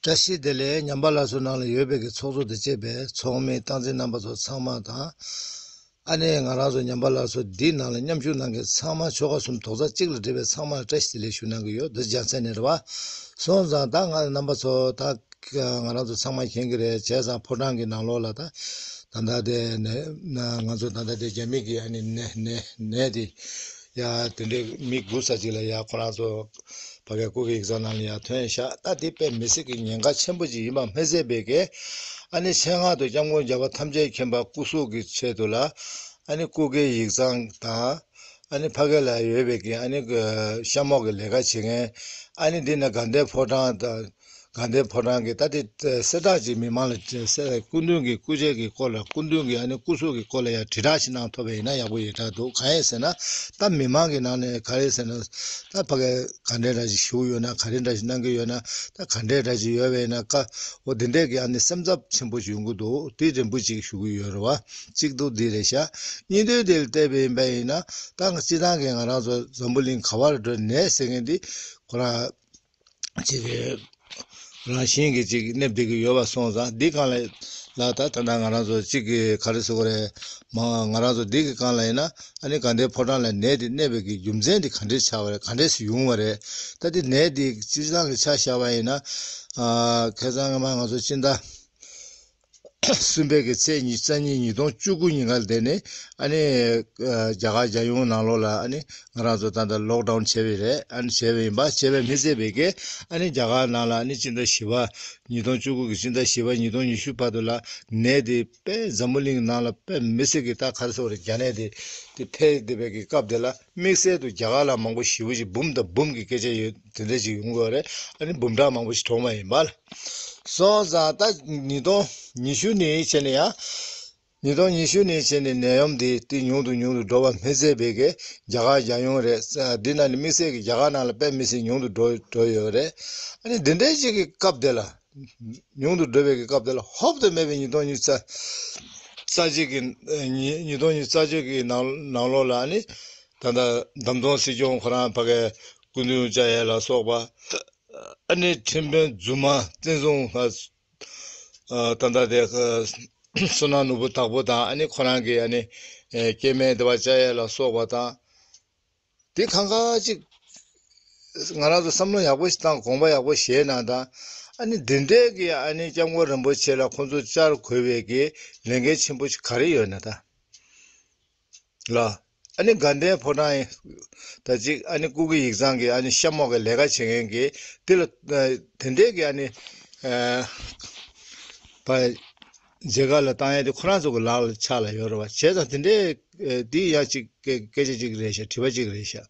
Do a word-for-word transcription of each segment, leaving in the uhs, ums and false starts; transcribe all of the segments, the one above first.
བཀྲ་ཤིས་བདེ་ལེགས། ཉམས་པ་སླར་གསོ་ནང་ལ་ཡོད་པའི་གི་ཚོགས་གཙོ་དང་བཅས་པའི་ཚོགས་མི་སྟངས་འཛིན་རྣམ་པ་ཚོ་ཚང་མ་དང་། ཨ་ནི་ང་རང་ཚོ་ཉམས་པ་སླར་གསོ་འདི་ནང་ལ་མཉམ་ཞུགས་གནང་མཁན་ཚང་མ་ཆོལ་ཁ་གསུམ་རྡོག་རྩ་གཅིག་ལ་སྒྲིལ་བའི་ཚང་མ་ལ་བཀྲ་ཤིས་བདེ་ལེགས་ཞུ་གནང་གི་ཡོད། འདི་རྒྱལ་མཚན་ནས་རེད་བ། སོང་ཙང་ད་ང་རྣམ་པ་ཚོ་ད་ང་རང་ཚོ་ཚང་མ་མཁྱེན་གི་རེད། བྱས་ཙང་ཕོ་བྲང་གི་ནང་ལོགས་ལ་ད་ད་ལྟ་དེ་ནས་ང་ཚོ་ད་ལྟ་དེ་རྒྱ་མི་གི་ཨ་ནི་ནད་ནད་ནད་དེ། ཡ་དེ་འདྲའི་མི་དགུ་ཙམ་ཅིག་ལ་ཡ་ཁོ་རང་ཚོ་ཕ་གའི་སྐུ་སྒེར་ཡིག་ཚང་ནང་ལ་ཡ་ཐོན་ཤག་ད་དེ་དཔེ་མི་སྲིད་ཀྱི་ཉེན་ཁ་ཆེན་པོ་ཅིག་ཡིན་པ་མི་ཚད་པའི་གི། ཨ་ནི་ཆེད་མངགས་དུ་སྐྱབས་མགོན་རྒྱལ་བ་ཐམས་ཅད་མཁྱེན་པ་སྐུ་གཟུགས་ཀྱི་ཆེད་དུ་ལ། ཨ་ནི་སྐུ་སྒེར་ཡིག་ཚང་དང་། ཨ་ནི་ཕ་གའི་ལ་ཡོད་པའི་གི་ཨ་ནི་གཤམ་འོག་གི་ལས་ཀ་བྱེད་མཁན། ཨ་ནི་འདི་ནས་དགའ་ལྡན་ཕོ་བྲང་དང་། དགའ་ལྡན་ཕོ་བྲང་གི་ད་དེ་གསལ་བསྒྲགས་ཅིག་མི་མང་ལ་གསལ་སྐུ་མདུན་གྱི་སྐུ་ཆས་ཀྱི་སྐོར་ལ། སྐུ་མདུན་གྱི་ཨ་ནི་སྐུ་གཟུགས་ཀྱི་སྐོར་ལ་ཡང་དྲིལ་བསྒྲགས་ཤིག་གནང་ཐུབ་པ་ཡིན་ན་ཡག་པོ་ཡོད་དྲགས་འདུག་གང་ཡིན་ཟེར་ན། ད་མི་མང་གི་ནང་ནས་ག་རེ་ཟེར་ན། ད་ཕ་གི་ག་འདྲའི་འདྲ་ཞིག་ཞུ་ཡོད་ན། ག་རེ་འདྲ་ཞིག་གནང་གི་ཡོད་ན། ད་ག་འདྲའི་འདྲ་ཞིག་ཡོད་པ་ཡིན་ན་ཀ། འོ་དེ་འདྲས་ཀྱི་ཨ་ནི་སེམས་འཚབ་ཆེན་པོ་ཞིག་ཡོང་གི་འདུག་དེ་རིམ་པ་ཅིག་ཞུ་གི་ཡོད་རེད་བ། གཅིག་ཏུ་འདི་རེད་ཤག་གཉིས་དོན་དེ་ལ་བལྟས་པ་ཡིན་པ་ཡིན་ན། ད་སྤྱིར་བཏང་གི་ང་རང་ཚོ་འཛམ་བུ་གླིང་ག་བར་འགྲོ་ནད་ཟེར་མཁན་འདི་ཁོ་རང་ཅིག་གི་རང་བཞིན་གྱི་ཅིག་གནས་བསྡད་ཀྱི་ཡོད་པ་སོང་ཙང་། འདི་སྒང་ལ་ལ་ད་ད་ལྟ་ང་རང་ཚོ་ཅིག་གི་ག་རེ་ཟེར་དགོས་རེད། མ་ང་རང་ཚོ་འདི་གི་སྒང་ལ་ཡིན་ན། ཨ་ནི་དགའ་ལྡན་ཕོ་བྲང་ལ་ནད་འདི་གནས་པའི་གི་རྒྱུ་མཚན་འདི་ག་འདྲས་ཆགས་པ་རེད། ག་འདྲས་སུ་ཡོང་བ་རེད། ད་འདི་ནད་འདི་སྤྱིར་བཏང་གི་ཆ་བཞག་པ་ཡིན་ན། ཨ་ཁ་སང་སྔ་མ་ང་ཚོ་སྤྱི་ཟླ་གསུམ་པའི་གི་ཚེས་ཉི་ཤུ་རྩ་གཉིས་ཉིས་སྟོང་བཅུ་དགུ་ཉིན་ཀ་ལ་དེ་ནས་ཨ་ནི་ཨ་རྒྱ་གར་རྒྱལ་ཡོངས་ནང་ལོགས་ལ་ཨ་ནི་ང་རང་ཚོ་ད་ལྟ་ལོག་ཌའུན་བྱས་པ་རེད། ཨ་ནི་བྱས་པ་ཡིན་པ། བྱས་པ་མི་ཚད་པའི་གི་ཨ་ནི་རྒྱ་གར་ནང་ལ་ཨ་ནི་སྤྱི་ཟླ་བཞི་པ་ཉིས་སྟོང་བཅུ་དགུ་གི་སྤྱི་ཟླ་བཞི་པ་ཉིས་སྟོང་ཉི་ཤུ་བར་དུ་ལ་ནད་དེ་དཔེ་འཛམ་བུ་གླིང་ནང་ལ་དཔེ་མི་སྲིད་ཀྱི་ད་ག་རེ་ཟེར་དགོས་རེད། རྒྱ་ནད་དེ་དེ་འཕེལ་བསྡད་པའི་གི་སྐབས་དེ་ལ། དམིགས་བསལ་དུ་རྒྱ་གར་ལ་མང་པོ་ཞེ་པོ་ཅིག་འབུམ་དང་འབུམ་གྱི་སྐད་ཆ་ཡོད། དེ་འདྲ་ཅིག་ཡོང་གི་ཡོད་རེད། ཨ་ནི་འབུམ་ཕྲག་མང་པོ་ཞིག་གྲོངས་པ་ཡིན་པ་ལ། སོང་ཙང་ད་ཉིས་སྟོང་ཉི་ཤུ་ནས་བྱས་ནས་ཡང་། ཉིས་སྟོང་ཉི་ཤུ་ནས་བྱས་ནས་ནད་ཡམས་འདི་དེ་ཉུང་དུ་ཉུང་དུ་འགྲོ་བ་མི་ཚད་པའི་གི་རྒྱ་གར་རྒྱལ་ཡོངས་རེད། འདི་ནང་ནས་དམིགས་བསལ་གྱི་རྒྱ་གར་ནང་ལ་དཔེ་མི་སྲིད་ཉུང་དུ་འགྲོ་འགྲོ་ཡོད་རེད། ཨ་ནི་འདི་འདྲའི་ཅིག་གི་སྐབས་དེ་ལ། ཉུང་དུ་འགྲོ་བའི་གི་སྐབས་དེ་ལ། ཧོབ་ཏེ་མེད་པའི་ཉིས་སྟོང་ཉི་ཤུ་རྩ་གཅིག་གི་ཉིས་ཉིས་སྟོང་ཉི་ཤུ་རྩ་གཅིག་གི་ནང་ནང་ལོགས་ལ་ཨ་ནི། ད་ལྟ་འདམ་སྟོང་སྲིད་སྐྱོང་ཁོ་རང་ཕ་གའི་སྐུ་མདུན་བཅར་ཡས་ལ་སོགས་པ། ཨ་ནི་ཁྲིམས་དཔོན་རྫུན་མ་བཙན་བཟུང་། ད་ལྟ་དེ་བསོད་ནམས་ནོར་བུ་དྭགས་པོ་དང་། ཨ་ནི་ཁོ་རང་གི་ཨ་ནི་སྐྱེ་དམན་དེ་བ་བཅར་ཡས་ལ་སོགས་པ་དང་། དེ་གང་ག་ཅིག་ང་རང་ཚོ་བསམ་བློ་ཡག་པོ་ཞིག་བཏང་། དགོངས་པ་ཡག་པོ་བཞེས་གནང་དང་། ཨ་ནི་འདི་འདྲའི་གི་ཨ་ནི་སྐྱབས་མགོན་རིན་པོ་ཆེ་ལ་ཁོང་ཚོ་བཅར་དགོས་པའི་གི་ལས་འགན་ཆེན་པོ་ཞིག་ག་རེ་ཡོད་ན་ད། ལ། ཨ་ནི་དགའ་ལྡན་ཕོ་བྲང་ཡིན་ད་ཅིག་ཨ་ནི་སྐུ་སྒེར་ཡིག་ཚང་གི་ཨ་ནི་གཤམ་འོག་གི་ལས་ཀ་བྱེད་མཁན་གི་དེ་ལ་དེ་འདྲའི་གི་ཨ་ནི་ཕ་མཇལ་ཁ་ལ་བཏང་ཡས་དེ་ཁོ་རང་ཚོ་གི་ལག་ལ་ཕྱག་ལ་ཡོད་རེད་བ། བྱས་ཙང་དེ་འདྲའི་འདི་ཡང་ཅིག་སྐད་སྐད་ཆ་ཅིག་རེད་ཤག་དྲི་བ་ཅིག་རེད་ཤག་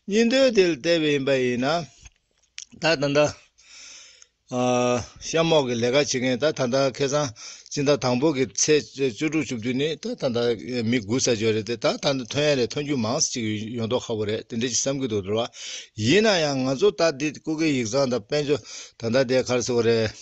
གཉིས་དོན་དེ་ལ་བལྟས་པ་ཡིན་པ་ཡིན་ན། ད་ད་ལྟ་གཤམ་འོག་གི་ལས་ཀ་བྱེད་མཁན། ད་ད་ལྟ་ཁ་སང་སྤྱི་ཟླ་དང་པོ་གི་ཚེས་བཅུ་དྲུག་བཅུ་བདུན་ནི་ད་ད་ལྟ་མི་དགུ་ཙམ་ཡོད་རེད་དེ། ད་ད་ལྟ་ཐོན་ཡ་རེད། ཐོན་རྒྱུ་མང་ཙམ་ཅིག་ཡོང་མདོག་ཁ་པོ་རེད། དེ་འདྲ་ཅིག་བསམ་གྱི་འདུག་རེད་བ། ཡིན་ན་ཡང་ང་ཚོ་ད་འདི་སྐུ་སྒེར་ཡིག་ཚང་དང་དཔལ་འབྱོར། ད་ལྟ་དེ་ག་རེ་ཟེར་དགོས་རེད།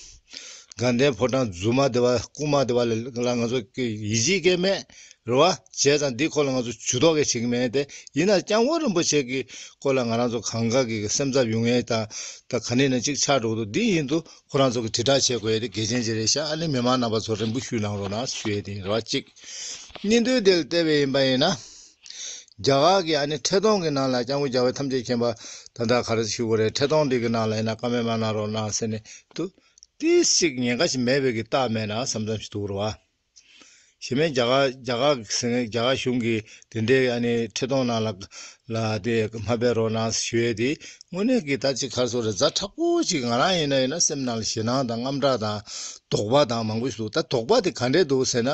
དགའ་ལྡན་ཕོ་བྲང་རྫུན་མ་དེ་བ་རྐུན་མ་དེ་བ་ལ་ང་ཚོ་ཡིད་ཆེས་སྐྱེ་མེད། རེད་བ། བྱས་ཙང་འདི་སྐོར་ལ་ང་ཚོ་ཇུས་གཏོགས་གས་བྱེད་ཀྱི་མེད་དེ། ཡིན་ན་སྐྱབས་མགོན་རིན་པོ་ཆེ་གི་སྐོར་ལ་ང་རང་ཚོ་གང་ག་གི་སེམས་འཚབ་ཡོང་ཡས་དང་། ད་ག་ནས་ན་གཅིག་ཆགས་འགྲོ་གི་འདུག་འདི་ཡིན་དུས་ཁོ་རང་ཚོ་གི་དྲིལ་བསྒྲགས་བྱེད་དགོས་ཡས་དེ་གལ་ཆེན་ཅིག་རེད་ཤག་ཨ་ནི་མི་མང་རྣམ་པ་ཚོ་རེ་སྐུལ་ཞུས་གནང་རོགས་གནང་ཞུ་ཡས་དེ་ཡིན། རེད་བ། གཅིག་གཉིས་དོན་དེ་ལ་བལྟས་པ་ཡིན་པ་ཡིན་ན། རྒྱ་གར་གི་ཨ་ནི་འཕྲིན་གཏོང་གི་ནང་ལ་སྐྱབས་མགོན་རྒྱལ་བ་ཐམས་ཅད་མཁྱེན་པ་ད་ལྟ་ག་རེ་ཞུ་དགོས་རེད། འཕྲིན་གཏོང་འདི་གི་ནང་ལ་ཡིན་ན་བཀའ་མོལ་མ་གནང་རོགས་གནང་ཟེར་ནས་འདུག་ཏིས་ཅིག་ཉེན་ཁ་ཞིག་མེད་པའི་གི་རྟགས་མེད་ན་བསམ་བསམ་ཞིག་འདུག་རེད་བ། གཞི་མེད་རྒྱ་གར་རྒྱ་གར་ཟེར་མཁན། རྒྱ་གར་གཞུང་གིས་དེ་འདྲའི་ཨ་ནི་འཕྲིན་གཏོང་ནང་ལ་ལ་དེ་མ་ཕེབས་རོགས་གནང་ཞུ་ཡས་དེ་དངོས་གནས་ཀྱི་ད་ཅིག་ག་རེ་ཟེར་དགོས་རེད། ཛ་དྲག་པོ་ཅིག་ང་རང་ཡིན་ན་ཡིན་ན་སེམས་ནང་ལ་ཞེད་སྣང་དང་དངངས་སྐྲག་དང་དོགས་པ་དང་མང་པོ་ཞིག་འདུག་ད་དོགས་པ་དེ་ག་འདྲས་འདུག་ཟེར་ན།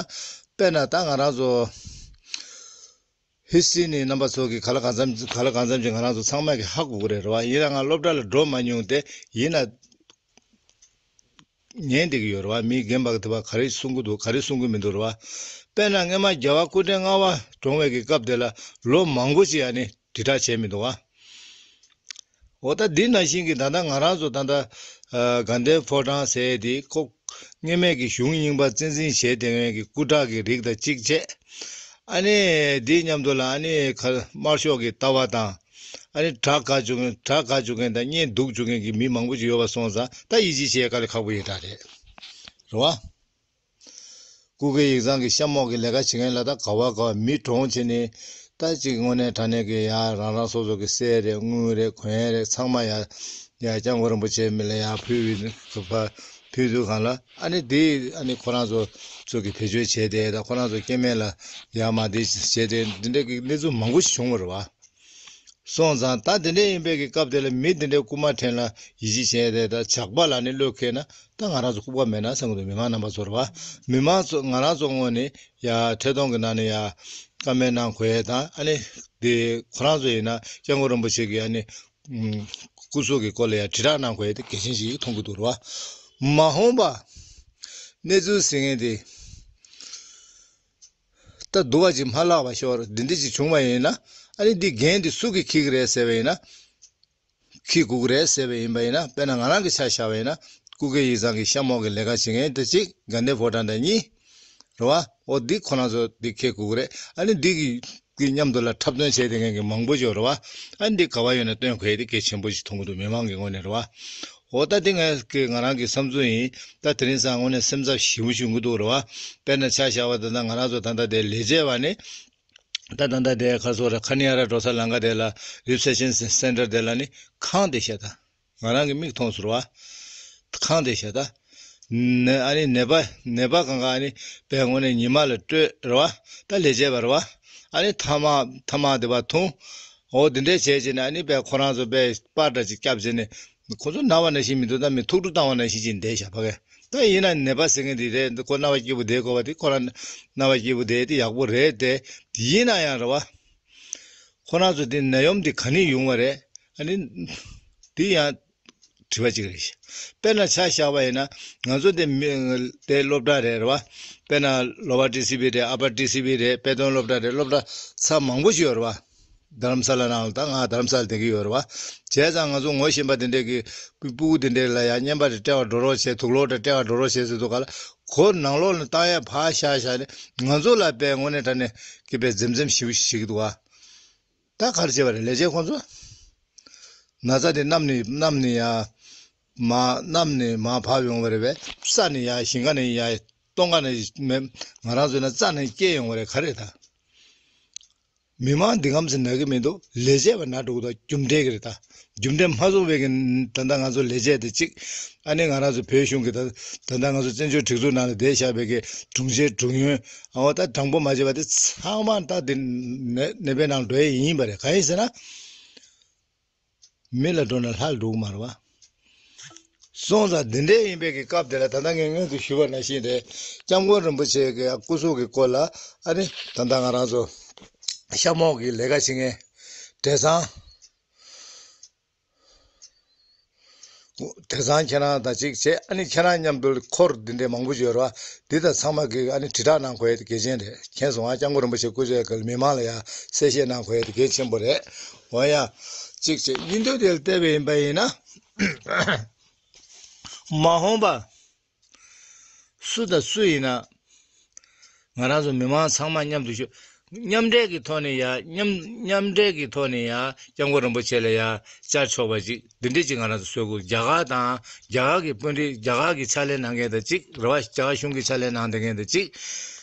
དཔེར་ན་ད་ང་རང་ཚོ་ཧི་སི་ཊི་རི་ནི་རྣམ་པ་ཚོ་གིས་ག་ལ་གང་འཚམ་ག་ལ་གང་འཚམ་ཅིག་ང་རང་ཚོ་ཚང་མ་གིས་ཧ་གོ་གི་རེད། རེད་བ། ཡིན་ན་ང་སློབ་གྲྭ་ལ་འགྲོ་མ་མྱོང་སྟེ། ཡིན་ན་ཉན་བསྡད་ཀྱི་ཡོད་རེད་བ། མི་རྒན་པ་དེ་བ་ག་རེ་གསུང་གི་འདུག་ག་རེ་གསུང་གི་མི་འདུག་རེད་བ། དཔེར་ན་སྔོན་མ་རྒྱལ་བ་སྐུ་ཕྲེང་ལྔ་པ་གྲོངས་པའི་གི་སྐབས་དེ་ལ་ལོ་མང་པོ་ཞིག་ཨ་ནི་དྲིལ་བསྒྲགས་བྱས་མི་འདུག་བ། འོ་ད་འདི་ནང་བཞིན་གྱི་ད་ལྟ་ང་རང་ཚོ་ད་ལྟ་ཨ་དགའ་ལྡན་ཕོ་བྲང་ཟེར་དེ་ཁོ་སྔོན་མའི་གི་གཞུང་རྙིང་པ་བཙན་འཛིན་བྱས་བསྡད་མཁན་གྱི་སྐུ་དྲག་གི་རིགས་དང་གཅིག་བྱས། ཨ་ནི་འདི་མཉམ་དུ་ལ་ཨ་ནི་ཁ་དམར་ཤོག་གི་ལྟ་བ་དང་ ཨ་ནི་དགྲ་དགའ་བཅུག་མཁན་དགྲ་དགའ་བཅུག་མཁན་དང་གཉེན་སྡུག་བཅུག་མཁན་གྱི་མི་མང་པོ་ཅིག་ཡོད་པ་སོང་ཙང་ད་ཡིད་ཆེས་བྱེད་དཀའ་ལས་ཁག་པོ་ཡོད་ད་རེད། རེད་བ། སྐུ་སྒེར་ཡིག་ཚང་གི་གཤམ་འོག་གི་ལས་ཀ་བྱེད་མཁན་ལ་ད་ག་བ་ག་བ་མི་གྲོངས་བྱས་ནས་ད་ཅིག་དངོས་གནས་དྲང་གནས་ཀྱི་ཡ་རང་རང་སོ་སོ་གི་གསེར་རེད་དངུལ་རེད་གོན་ཡས་རེད་ཚང་མ་ཡ་ཡ་སྐྱབས་མགོན་རིན་པོ་ཆེ་མི་ལ་ཡ་ཕུལ་བའི་ཕ་ཕུལ་དུས་སྒང་ལ་ཨ་ནི་དེ་ཨ་ནི་ཁོ་རང་ཚོ་ཚོ་གི་བེད་སྤྱོད་བྱས་ཏེ་ད་ཁོ་རང་ཚོ་སྐྱེ་དམན་ལ་ཡ་མ་དེ་བྱས་ཏེ་འདི་འདྲ་གི་གནས་ཚུལ་མང་པོ་ཞིག་བྱུང་བ་རེད་བ། སོང་ཙང་ད་དེ་འདྲ་ཡིན་པའི་གི་སྐབས་དེ་ལ་མི་དེ་འདྲའི་རྐུ་མ་འཕྲེང་ལ་ཡིད་ཆེས་བྱས་ཏེ་ད་ཇག་པ་ལ་ནི་བློས་འཁེལ་ན་ད་ང་རང་ཚོ་ལྐུགས་པ་མེད་ན་བསམ་གི་འདུག་མི་མང་རྣམ་པ་ཚོར་བ། མི་མང་ཚོ་ང་རང་ཚོ་ངོས་ནས་ཡ་ཐད་གཏོང་གི་ནང་ནས་ཡ་བཀའ་མོལ་གནང་དགོས་ཡས་དང་ཨ་ནི་དེ་ཁོ་རང་ཚོ་ཡིན་ན་སྐྱབས་མགོན་རིན་པོ་ཆེ་གི་ཨ་ནི་སྐུ་གཟུགས་ཀྱི་སྐོར་ལ་ཡ་དྲིལ་བསྒྲགས་གནང་དགོས་ཡས་དེ་གལ་ཆེན་ཞིག་མཐོང་གི་འདུག་རེད་བ། མ་འོངས་པ་གནས་ཚུལ་ཟེར་མཁན་དེ། ད་སྡུག་པ་ཅིག་མ་ལྷག་པ་ཤོར་འདི་འདྲ་ཅིག་བྱུང་བ་ཡིན་ན་ཨ་ནི་འདི་འགན་འདི་སུ་གིས་འཁྱེར་གི་རེད་ཟེར་བ་ཡིན་ན། འཁྱེར་དགོས་ཀྱི་རེད་ཟེར་བ་ཡིན་པ་ཡིན་ན་དཔེར་ན་ང་རང་གི་ཆ་བཞག་པ་ཡིན་ན་སྐུ་སྒེར་ཡིག་ཚང་གི་གཤམ་འོག་གི་ལས་ཀ་བྱེད་མཁན་དེ་གཅིག་དགའ་ལྡན་ཕོ་བྲང་དང་གཉིས། རེད་བ། འོ་འདི་ཁོ་རང་ཚོ་འདི་འཁྱེར་དགོས་ཀྱི་རེད་ཨ་ནི་འདི་གི་གི་མཉམ་དུ་ལ་འཁྲབ་སྟོན་བྱས་བསྡད་མཁན་གྱི་མང་པོ་ཅིག་ཡོད་རེད་བ། ཨ་ནི་འདི་ག་བ་ཡོད་ན་སྟོན་དགོས་ཡས་དེ་གལ་ཆེན་པོ་ཞིག་མཐོང་གི་འདུག་མི་མང་གི་ངོས་ནས་རེད་བ། འོ་ད་དེ་ངས་ཀྱི་ང་རང་གི་བསམ་ཚུལ་ཡིན། ད་དེ་རིང་སང་དངོས་གནས་སེམས་འཚབ་ཞེ་པོ་བྱུང་གི་འདུག་རེད་བ། དཔེར་ན་ཆ་བཞག་པ་ད་ལྟ་ང་རང་ཚོ་ད་ལྟ་དེ་ལས་བྱེད་པ་ནི། ད་ད་ལྟ་དེ་ཁ་སོ་ར་ཁ་ནི་ཡ་ར་འགྲོ་ས་ལམ་ཁ་དེ་ལ་རི་སེབ་ཤན་སེན་ཊར་དེ་ལ་ནི་ཁང་དེ་བཤད་ད། ང་རང་གི་མིག་མཐོང་ཟེར་བ། ཁང་དེ་བཤད་ད། ནད་ཨ་ནི་ནད་པ་ནད་པ་གང་ག་ཨ་ནི་དཔེ་དངོས་གནས་ཉི་མ་ལ་སྤྲོད་རེད་བ། ད་ལས་བྱེད་པ་རེད་བ། ཨ་ནི་ཐ་མག་ཐ་མག་དེ་བ་འཐུང་། འོ་དེ་འདྲས་བྱས་བྱས་ནས་ཨ་ནི་དཔེ་ཁོ་རང་ཚོ་དཔེ་པར་འདྲ་ཅིག་བརྒྱབ་བྱས་ནས། ཁོ་ཚོ་ན་བ་ནང་བཞིན་མི་འདུག་ད་མི་ཐུགས་སྤྲོ་བཏང་བ་ནང་བཞིན་ཅིག་བསྡད་བཞག་ཕ་གི། ད་ཡིན་ན་ནད་པ་ཟེར་མཁན་འདི་རེད་འདི་ཁོ་རྣ་བ་སྐྱིད་པོ་བསྡད་དགོས་པ་དེ་ཁོ་རང་རྣ་བ་སྐྱིད་པོ་བསྡད་དེ་ཡག་པོ་རེད་དེ། ཡིན་ན་ཡང་རེད་བ། ཁོ་རང་ཚོ་དེ་ནད་ཡམས་འདི་ག་ནས་ཡོང་བ་རེད། ཨ་ནི། དེ་ཡང་དྲི་བ་གཅིག་རེད། དཔེར་ན་ཆ་བཞག་པ་ཡིན་ན་ང་ཚོ་དེ་མི་དེ་སློབ་གྲྭ་རེད་རེད་བ། དཔེར་ན་ལོ་ཝར་ཊི་སི་བི་རེད་ཨ་པར་ཊི་སི་བི་རེད་དཔེ་སྟོན་སློབ་གྲྭ་རེད་སློབ་གྲྭ་ཚ་མང་པོ་ཞིག་ཡོད་རེད་བ། རྡ་རམ་ས་ལ་ནང་ལ་ད་ང་རྡ་རམ་ས་ལ་བསྡད་ཀྱི་ཡོད་རེད་བ། བྱས་ཙང་ང་ཚོ་ངོ་ཤེས་པ་དེ་འདྲས་ཀྱི་སྤུ་གུ་དེ་འདྲས་ལ་ཡང་བརྙན་པ་རེ་སྤྲད་པར་འགྲོ་རོགས་བྱེད་དུག་ལོག་རེ་སྤྲད་པར་འགྲོ་རོགས་བྱེད་ཟེར་དུས་ག་ལ་གོ་ནང་ལོགས་ལ་བཏང་ཡས་ཕར་བཞག་བཞག་ནས་ང་ཚོ་ལ་དཔེ་དངོས་གནས་དྲང་གནས་ཀྱི་དཔེ་འཛེམ་འཛེམ་ཞེ་པོ་ཞིག་བྱེད་ཀྱི་འདུག་བ། ད་ག་རེ་བྱས་པ་རེད་ལས་བྱེད་ཁོང་ཚོ། ན་ཚ་དེ་གནམ་ནས་གནམ་ནས་ཡ། མ་གནམ་ནས་མར་བབས་ཡོང་བ་རེད་པས་ས་ནས་ཡ་ཞིང་ཁ་ནས་ཡ་སྟོང་ཁ་ནས་མེ་ང་རང་ཚོ་ན་རྩ་ནས་སྐྱེས་ཡོང་བ་རེད་ག་རེད་ད། མི་མང་འདི་གམ་ཟེར་ན་གི་མི་འདུག་ལས་བྱེད་པ་ན་འགྲོ་གི་འདུག་རྒྱུ་འབྲས་གི་རེད་ད། རྒྱུ་འབྲས་མ་བཟུང་བའི་གི་ད་ལྟ་ང་ཚོ་ལས་བྱེད་དེ་གཅིག་ཨ་ནི་ང་རང་ཚོ་བོད་གཞུང་གི་ད་ད་ལྟ་ང་ཚོ་བཙན་བྱོལ་སྒྲིག་འཛུགས་ནང་ལ་བསྡད་བཞག་པའི་གི་དྲུང་ཆེ་དྲུང་ཡོན་ཨོ་ད་དྲང་པོ་མ་བྱས་པ་དེ་ཚང་མ་ད་འདི་ནད་ནད་པའི་ནང་འགྲོ་ཡས་ཡིན་པ་རེད་གང་ཡིན་ཟེར་ན། མི་ལ་འགྲོ་ན་ལྷ་ལ་འགྲོ་གི་མ་རེད་བ། སོང་ཙང་འདི་འདྲས་ཡིན་པའི་གི་སྐབས་དེ་ལ་ད་ལྟ་ངས་སྔོན་དུ་ཞུས་པ་ནང་བཞིན་རེད། སྐྱབས་མགོན་རིན་པོ་ཆེ་གི་སྐུ་གཟུགས་ཀྱི་སྐོར་ལ་ཨ་ནི་ད་ལྟ་ང་རང་ཚོ་གཤམ་འོག་གི་ལས་ཀ་བྱེད་མཁན་བགྲེས་ཚང་། བགྲེས་ཚང་ཁྱེད་རང་དང་གཅིག་བྱས་ཨ་ནི་ཁྱེད་རང་མཉམ་དུ་འཁོར་འདི་འདྲས་མང་པོ་ཡོད་རེད་བ། འདི་དང་ཚང་མ་གི་ཨ་ནི་དྲིལ་བསྒྲགས་གནང་དགོས་ཡས་དེ་གལ་ཆེན་རེད་མཁྱེན་སོང་ང་སྐྱབས་མགོན་རིན་པོ་ཆེ་སྐུ་ཚེ་གི་མི་མང་ལ་ཡ་གསལ་བཤད་གནང་དགོས་ཡས་དེ་གལ་ཆེན་པོ་རེད། འོ་ཡ། གཅིག་བྱས་ཡིན་དུས་དེ་ལ་བལྟས་པ་ཡིན་པ་ཡིན་ན། མ་འོངས་པ། སུ་དང་སུ་ཡིན་ན། ང་རང་ཚོ་མི་མང་ཚང་མ་མཉམ་དུ་བཞུགས། མཉམ་འབྲེལ་གྱི་ཐོག་ནས་ཡ་མཉམ་མཉམ་འབྲེལ་གྱི་ཐོག་ནས་ཡ་སྐྱབས་མགོན་རིན་པོ་ཆེ་ལ་ཡ་བཅར་ཆོག་པ་ཅིག་འདི་འདྲས་ཅིག་ང་རང་ཚོ་བཟོ་དགོས་རྒྱ་གར་དང་རྒྱ་གར་གྱི་དཔོན་རིགས་རྒྱ་གར་གྱི་ཕྱག་ལས་གནང་མཁན་དང་གཅིག་རེད་བ། རྒྱ་གར་གཞུང་གི་ཕྱག་ལས་གནང་བསྡད་མཁན་དང་གཅིག་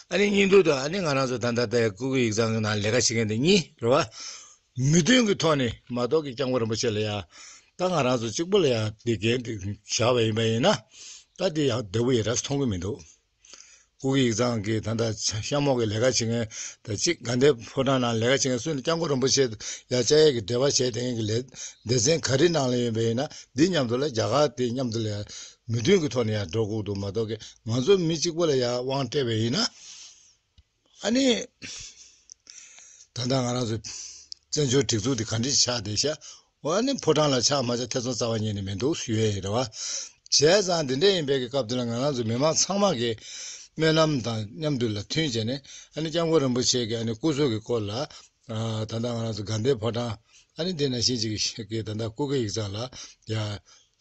ཨ་ནི་གཉིས་མཐུད་དུ་ཨ་ནི་ང་རང་ཚོ་ད་ལྟ་ད་ཡ་སྐུ་སྒེར་ཡིག་ཚང་གི་ནང་ལས་ཀ་བྱེད་མཁན་དེ་གཉིས་རེད་བ། མོས་མཐུན་གྱི་ཐོག་ནས་མ་གཏོགས་ཀྱི་སྐྱབས་མགོན་རིན་པོ་ཆེ་ལ་ཡ། ད་ང་རང་ཚོ་གཅིག་པོ་ལ་ཡ་འདི་འགན་འདི་བཞག་པ་ཡིན་པ་ཡིན་ན། ད་འདི་ཡང་བདེ་པོ་ཡོད་ར་མཐོང་གི་མི་འདུག་སྐུ་སྒེར་ཡིག་ཚང་གི་ད་ལྟ་གཤམ་འོག་གི་ལས་ཀ་བྱེད་མཁན་ད་གཅིག་དགའ་ལྡན་ཕོ་བྲང་ནང་ལས་ཀ་བྱེད་མཁན་སུ་ནི་སྐྱབས་མགོན་རིན་པོ་ཆེ་ཡ་བཅར་ཡས་ཀྱི་འབྲེལ་བ་བྱས་དེ་ངེད་ཀྱི་ལས་སྡེ་ཚན་ག་རེ་ནང་ལ་ཡོད་པ་ཡིན་ན་འདི་མཉམ་དུ་ལ་རྒྱ་གར་དེ་མཉམ་དུ་ལ་ཡ་མོས་མཐུན་གྱི་ཐོག་ནས་ཡ་འགྲོ་དགོས་འདུག་མ་གཏོགས་ཀྱི་ང་ཚོ་མི་གཅིག་པོ་ལ་ཡ་དབང་སྤྲད་པ་ཡིན་ན། ཨ་ནི། ད་ལྟ་ང་རང་ཚོ་བཙན་བྱོལ་སྒྲིག་འཛུགས་འདི་ག་འདྲ་ཆགས་བསྡད་ཤག་འོ་ཨ་ནི་ཕོ་བྲང་ལ་ཆགས་མ་ཆགས་ཐེ་ཚོམ་རྩ་བ་ཉིད་ནས་མི་འདུག་ཞུ་ཡས་ཡིན་རེད་བ། བྱས་ཙང་འདི་འདྲ་ཡིན་པའི་གི་སྐབས་དེ་ལ་ང་རང་ཚོ་མི་མང་ཚང་མ་གི་སྨོན་ལམ་དང་མཉམ་དུ་ལ་མཐུན་བྱས་ནས་ཨ་ནི་སྐྱབས་མགོན་རིན་པོ་ཆེ་གི་ཨ་ནི་སྐུ་གཟུགས་ཀྱི་སྐོར་ལ་ད་ལྟ་ང་རང་ཚོ་དགའ་ལྡན་ཕོ་བྲང་ཨ་ནི་འདི་ནང་བཞིན་ཅིག་གི་ད་ལྟ་སྐུ་སྒེར་ཡིག་ཚང་ལ་ཡ།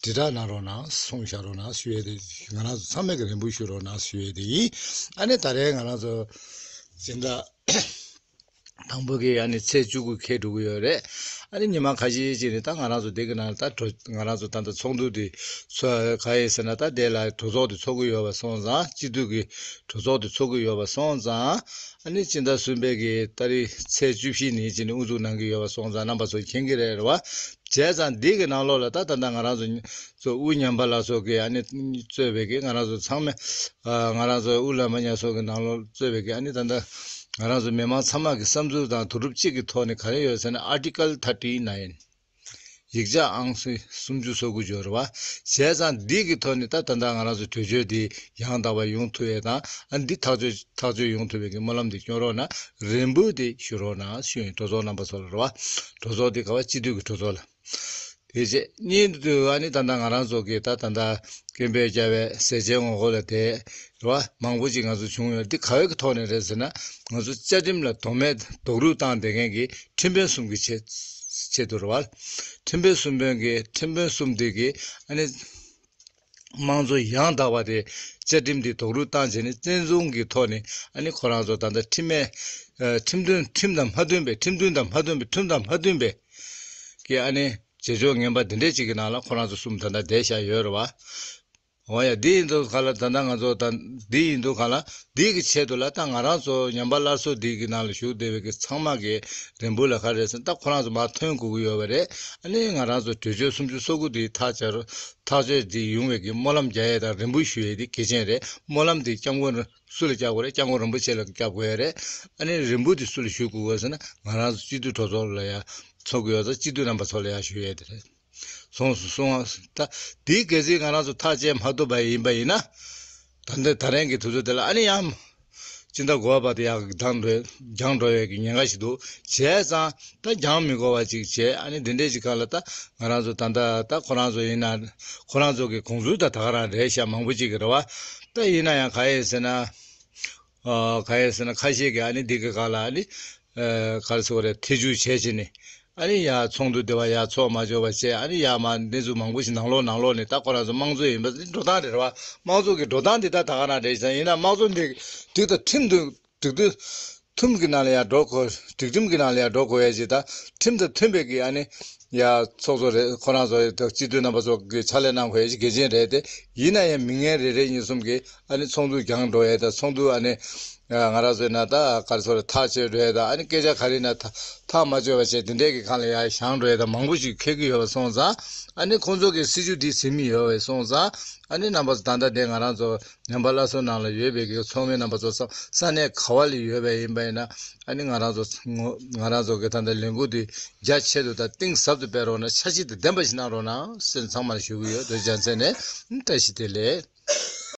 དྲིལ་བསྒྲགས་གནང་རོགས་གནང་གསུངས་བཞག་རོགས་གནང་ཞུ་ཡས་དེ་ང་རང་ཚོ་ཚང་མས་ཀྱི་རེ་འབོད་ཞུ་རོགས་གནང་ཞུ་ཡས་དེ་ཡིན། ཨ་ནི་ད་རེས་ང་རང་ཚོ་སྦྱིན་བདག་ དང་པོ་གི་ཨ་ནི་ཚེས་བཅུ་དགུ་འཁེལ་འགྲོ་གི་ཡོད་རེད། ཨ་ནི་ཉི་མ་ཁ་ཤས་ཅིག་ནི་ད་ང་རང་ཚོ་འདི་གི་ནང་ད་གྲོ་ང་རང་ཚོ་ད་ལྟ་ཚོགས་འདུ་འདི་ཚོ་ག་ཡིན་ཟེར་ན། ད་དེ་ལ་གྲོས་ཚོགས་འདི་ཚོགས་ཀྱི་ཡོད་པ་སོང་ཙང་། སྤྱི་འཐུས་ཀྱི་གྲོས་ཚོགས་འདི་ཚོགས་ཀྱི་ཡོད་པ་སོང་ཙང་། ཨ་ནི་སྤྱི་ཟླ་གསུམ་པའི་གི་ཏ་རིག་ཚེས་བཅུ་བཞི་ནས་ཅིག་ནི་དབུ་འཛུགས་གནང་གི་ཡོད་པ་སོང་ཙང་། རྣམ་པ་ཚོ་མཁྱེན་གྱི་རེད། རེད་བ། བྱས་ཙང་འདི་གི་ནང་ལོགས་ལ་ད་ད་ལྟ་ང་རང་ཚོ་ཚོ་དབུ་ཉམས་པ་ལ་སོགས་ཀྱི་ཨ་ནི་གཙོས་པའི་གི་ང་རང་ཚོ་ཚང་མས། ཨ་ང་རང་ཚོ་དབུ་ལམ་པ་ཉ་སོགས་ཀྱི་ནང་ལོགས་གཙོས་པའི་གི་ཨ་ནི་ད་ལྟ་ང་རང་ཚོ་མི་མང་ཚང་མ་གི་བསམ་ཚུལ་དང་དོ་སྒྲུབ་གཅིག་གི་ཐོག་ནས་ག་རེ་ཡོད་ཟེར་ན། Article thirty nine། ཡིག་ཆ་ཨང་སུམ་ཅུ་སོ་དགུ་ཡོད་རེད་བ། བྱས་ཙང་འདི་གི་ཐོག་ནས་ད་ད་ལྟ་ང་རང་ཚོ་གྲོས་ཆོད་འདི་ཡང་དག་པ་ཡོང་ཐུབ་ཡས་དང་། ཨ་འདི་ཐག་གཅོད་ཐག་གཅོད་ཡོང་ཐུབ་པའི་གི་སྨོན་ལམ་འདི་སྐྱོན་རོགས་གནང་། རེ་འབོད་འདི་ཞུ་རོགས་གནང་ཞུ་ཡིན། གྲོས་ཚོགས་རྣམ་པ་ཚོ་ལ་རེད་བ། གྲོས་ཚོགས་འདི་ག་བ་སྤྱི་འཐུས་ཀྱི་གྲོས་ཚོགས་ལ། དེ་རྗེས་གཉིས་དུ་ཨ་ནི་ད་ལྟ་ང་རང་ཚོ་གི་ད་ད་ལྟ་སྐད་འབོད་རྒྱབ་པའི་ཟས་བཅད་ངོ་རྒོལ་ལ་དེ་རེད་བ། མང་པོ་ཅིག་ང་ཚོ་བྱུང་ཡོད། འདི་ག་བའི་གི་ཐོག་ནས་རེད་ཟེར་ན། ང་ཚོ་བཅའ་ཁྲིམས་ལ་དོ་མེད་རྡོག་རོལ་བཏང་བསྡད་མཁན་གྱི་ཁྲིམས་དཔོན་གསུམ་གྱི་ཆེད་ཆེད་དུ་རེད་བ། ཁྲིམས་དཔོན་གསུམ་དཔོན་གྱི་ཁྲིམས་དཔོན་གསུམ་དེ་གི་ཨ་ནི་དམངས་གཙོ་ཡང་དག་པ་དེ། བཅའ་ཁྲིམས་དེ་རྡོག་རོལ་བཏང་བྱས་ནས་བཙན་བཟུང་གི་ཐོག་ནས་ཨ་ནི་ཁོ་རང་ཚོ་ད་ལྟ་ཁྲིམས་མེད། ཨ་ཁྲིམས་མཐུན་ཁྲིམས་དང་མ་མཐུན་པའི། ཁྲིམས་མཐུན་དང་མ་མཐུན་པའི། ཁྲིམས་དང་མ་མཐུན་པའི་གི་ཨ་ནི་བྱེད་ཕྱོགས་ངན་པ་འདི་འདྲས་ཅིག་གི་ནང་ལ་ཁོ་རང་ཚོ་གསུམ་ད་ལྟ་བསྡད་བཞག་ཡོད་རེད་བ། འོ་ཡ། འདི་ཡིན་དུས་ག་ལ་ད་ལྟ་ང་ཚོ་ད་འདི་ཡིན་དུས་ག་ལ་འདི་གི་ཆེད་དུ་ལ་ད་ང་རང་ཚོ་ཉམས་པ་སླར་གསོ་འདི་གི་ནང་ལ་ཞུགས་བསྡད་པའི་གི་ཚང་མ་གི་རེ་འབོད་ལ་ག་རེ་ཟེར་ན། ད་ཁོ་རང་ཚོ་མར་ཐོན་དགོས་ཀྱི་ཡོད་པ་རེད། ཨ་ནི་ང་རང་ཚོ་གྲོས་ཆོད་སུམ་ཅུ་སོ་དགུ་འདི་ཐག་བཅད་རོགས། ཐག་གཅོད་འདི་ཡོང་བའི་གི་སྨོན་ལམ་རྒྱག་ཡས་དང་རེ་འབོད་ཞུ་ཡས་འདི་གལ་ཆེན་རེད། སྨོན་ལམ་འདི་སྐྱབས་མགོན་སུ་ལ་རྒྱག་དགོས་རེད། སྐྱབས་མགོན་རིན་པོ་ཆེ་ལ་རྒྱག་དགོས་ཡས་རེད། ཨ་ནི་རེ་འབོད་འདི་སུ་ལ་ཞུ་དགོས་ཟེར་ན། ང་རང་ཚོ་སྤྱི་འཐུས་གྲོས་ཚོགས་ལ་ཡ་ཚོགས་ཀྱི་ཡོད་ཙང་སྤྱི་འཐུས་རྣམ་པ་ཚོ་ལ་ཡ་ཞུ་ཡས་དེ་རེད། སོང་སོང་སོང་། ད་དེའི་གལ་སྲིད་ང་རང་ཚོ་ཐག་བཅད་མ་ཐུབ་པ་ཡིན་པ་ཡིན་ན། ད་ལྟ་ད་རིང་གི་དུས་ཚོད་དེ་ལ་ཨ་ནི་ཡང་སྤྱི་ཟླ་དགུ་པ་བར་དུ་ཡང་འགྱངས་འགྲོ་འགྱངས་འགྲོ་ཡས་ཀྱི་ཉེན་ཁ་ཞིག་འདུག་བྱས་ཙང་ད་འགྱངས་མི་དགོས་པ་ཅིག་བྱས། ཨ་ནི་འདི་འདྲས་ཅིག་སྒང་ལ་ད་ང་རང་ཚོ་ད་ལྟ་ད་ཁོ་རང་ཚོ་ཡིན་ན། ཁོ་རང་ཚོ་གི་དགོངས་ཚུལ་ད་ད་ག་རང་རེད་ཤག་མང་པོ་ཅིག་གི་རེད་བ། ད་ཡིན་ན་ཡང་ག་ཡིན་ཟེར་ན། ཨ་ག་ཡིན་ཟེར་ན། ཁ་ཤས་ཀྱིས་ཨ་ནི་འདི་གི་སྒང་ལ་ཨ་ནི་ཨ་ག་རེ་ཟེར་དགོས་རེད། ཐེ་བྱུས་བྱས་བྱས་ནས་ཨ་ནི་ཡར་ཚོགས་འདུ་དེ་བ་ཡར་ཚོགས་མ་ཆོག་པ་བྱས། ཨ་ནི་ཡར་མར་གནས་ཚུལ་མང་པོ་ཞིག་ནང་ལོགས་ནང་ལོགས་ནས། ད་ཁོ་རང་ཚོ་དམངས་གཙོ་ཡིན་པ་འདི་འགྲོ་སྟངས་རེད་བ། དམངས་གཙོ་གི་འགྲོ་སྟངས་འདི་ད་ད་ག་རང་རེད་ཟེར། ཡིན་ན་དམངས་གཙོ་འདི་འགྲིག་དང་ཁྲིམས་དང་འགྲིག་དང་མཐུན་གྱི་ནང་ལ་ཡར་འགྲོ་དགོས། སྒྲིག་ཁྲིམས་ཀྱི་ནང་ལ་ཡར་འགྲོ་དགོས་ཡས་ཅིག་དང་། ཁྲིམས་དང་མཐུན་པའི་གི་ཨ་ནི་ཡ་ཚོགས་གཙོ་རེད། ཁོ་རང་ཚོ་དང་སྤྱི་འཐུས་རྣམ་པ་ཚོ་གི་ཕྱག་ལས་གནང་དགོས་ཡས་ཅིག་གལ་ཆེན་རེད་དེ། ཡིན་ན་ཡང་མི་ངན་རེ་རེ་གཉིས་གསུམ་གྱིས་ཨ་ནི་ཚོགས་འདུ་འགྱངས་འགྲོ་ཡས་དང་། ཚོགས་འདུ་ཨ་ནི་ང་རང་ཚོའི་ནང་ད་ག་རེ་ཟེར་དགོས་རེད། ཐག་བཅད་འགྲོ་ཡས་དང་། ཨ་ནི་སྐད་ཆ་ག་རེ་ན་ཐག་ཐག་མ་ཆོད་པ་བྱས། དེ་འདྲས་ཀྱི་སྒང་ལ་ཡར་བཞེངས་འགྲོ་ཡས་དང་མང་པོ་ཞིག་འཁེལ་གྱི་ཡོད་པ་སོང་ཙང་། ཨ་ནི་ཁོང་ཚོ་གི་སྲིད་བྱུས་འདི་ཟིན་མི་ཡོད་པ་སོང་ཙང་། ཨ་ནི་རྣམ་པ་ཚོ་ད་ལྟ་དེ་ང་རང་ཚོ་ཉམས་པ་སླར་གསོ་ནང་ལ་ཡོད་པའི་གི་ཚོགས་མི་རྣམ་པ་ཚོ་ས་ས་གནས་ག་བ་ལ་ཡོད་པ་ཡིན་པ་ཡིན་ན། ཨ་ནི་ང་རང་ཚོ་ང་རང་ཚོ་གི་ད་ལྟ་ལས་འགུལ་འདི་རྒྱ་ཆེ་རུ་དང་གཏིང་ཟབ་ཏུ་སྤེལ་རོགས་གནང་། འཆར་གཞི་དང་ལྡན་པ་ཞིག་གནང་རོགས་གནང་ཟེར་ཚང་མར་ཞུ་གི་ཡོད། བཀྲ་ཤིས་བདེ་ལེགས།